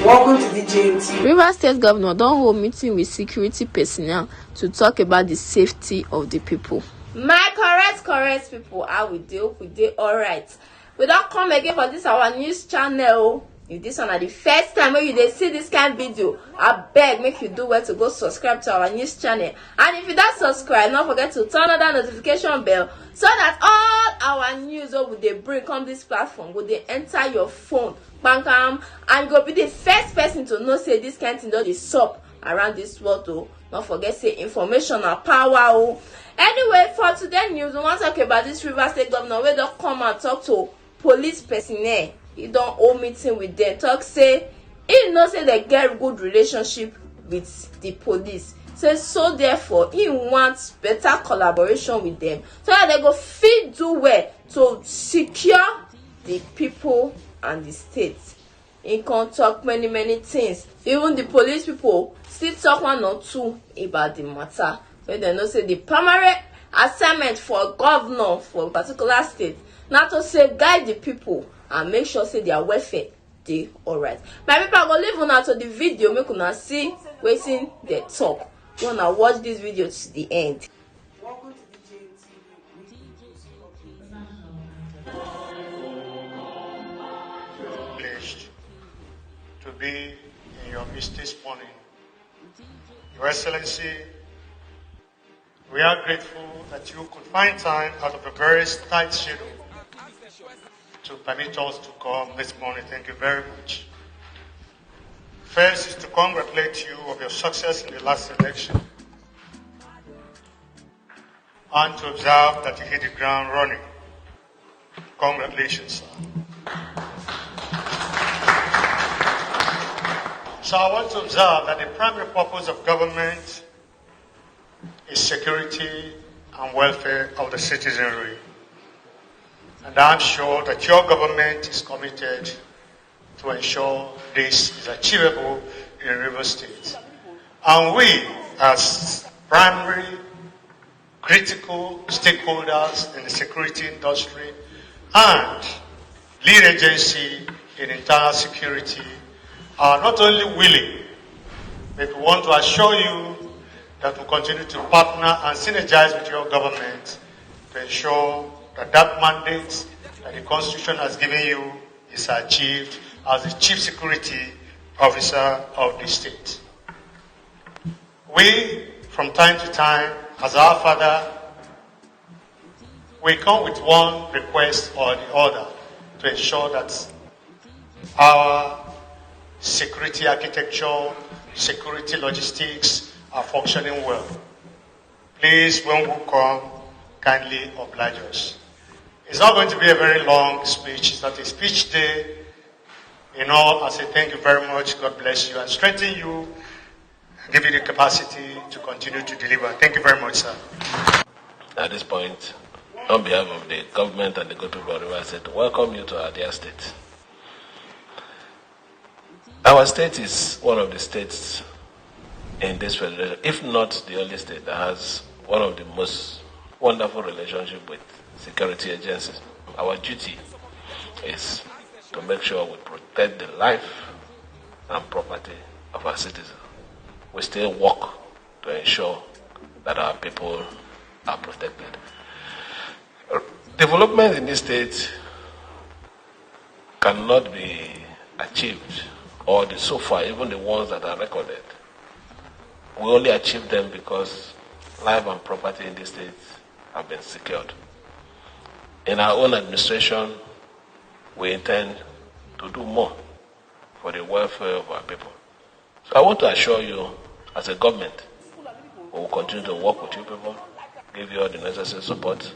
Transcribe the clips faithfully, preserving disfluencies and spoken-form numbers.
Welcome to the J M T. Rivers State Governor don hold meeting with security personnel to talk about the safety of the people. My correct, correct people, how we dey? Hope we dey alright. We don come again for this our news channel. If this one na the first time wey you dey see this kind video, abeg make you do well to go subscribe to our news channel. And if you don subscribe, no forget to turn on that notification bell so that all our news wey we dey bring come this platform go dey enter your phone kpankam, and you go be the first person to know say this kind thing don dey sup around this world o. No forget say information na power o. Anyway, for today news, we wan talk about this Rivers State Governor wey don come out talk to police personnel. He don hold meeting with them, talk say he know say they get good relationship with the police. Say so therefore he want better collaboration with them so that they go fit do well to secure the people and the state. He come talk many many things. Even the police people still talk one or two about the matter. When they know say the primary assignment for governor for a particular state na to safeguard the people and make sure say their welfare dey alright. My people, I go leave una to the video make una see wetin they talk. Una watch this video to the end. Welcome to the J M T. Privileged to be in your midst this morning. Your Excellency, we are grateful that you could find time out of a very tight schedule to permit us to come this morning. Thank you very much. First is to congratulate you of your success in the last election and to observe that you hit the ground running. Congratulations, sir. So I want to observe that the primary purpose of government is security and welfare of the citizenry. And I'm sure that your government is committed to ensure this is achievable in Rivers State. And we, as primary critical stakeholders in the security industry and lead agency in internal security, are not only willing, but we want to assure you that we continue to partner and synergize with your government to ensure that that mandate that the Constitution has given you is achieved as the Chief Security Officer of the state. We, from time to time, as our father, we come with one request or the other to ensure that our security architecture, security logistics are functioning well. Please, when we come, kindly oblige us. It's not going to be a very long speech. It's not a speech day. In all, I say thank you very much. God bless you and strengthen you and give you the capacity to continue to deliver. Thank you very much, sir. At this point, on behalf of the government and the good people of Rivers State, to welcome you to our dear state. Our state is one of the states in this federation, if not the only state, that has one of the most wonderful relationship with security agencies. Our duty is to make sure we protect the life and property of our citizens. We still work to ensure that our people are protected. Development in this state cannot be achieved, or the so far, even the ones that are recorded, we only achieve them because life and property in this state have been secured. In our own administration, we intend to do more for the welfare of our people. So I want to assure you, as a government, we will continue to work with you people, give you all the necessary support.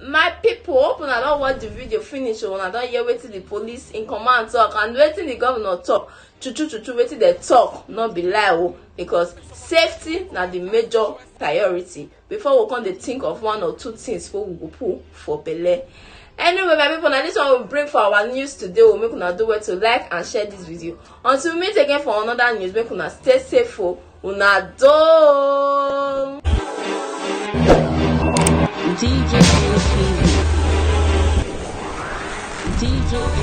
My people, hope una don watch the video finish o, una don hear wetin the police in command talk and wetin the governor talk. True true true true, wetin dem talk no be lie o, because safety na the major priority before we come dey think of one or two things wey we go put for belle. Anyway, my people, na this one we bring for our news today o. Make una do well to like and share this video. Until we meet again for another news, make una stay safe o. Una do. D J H P V. D J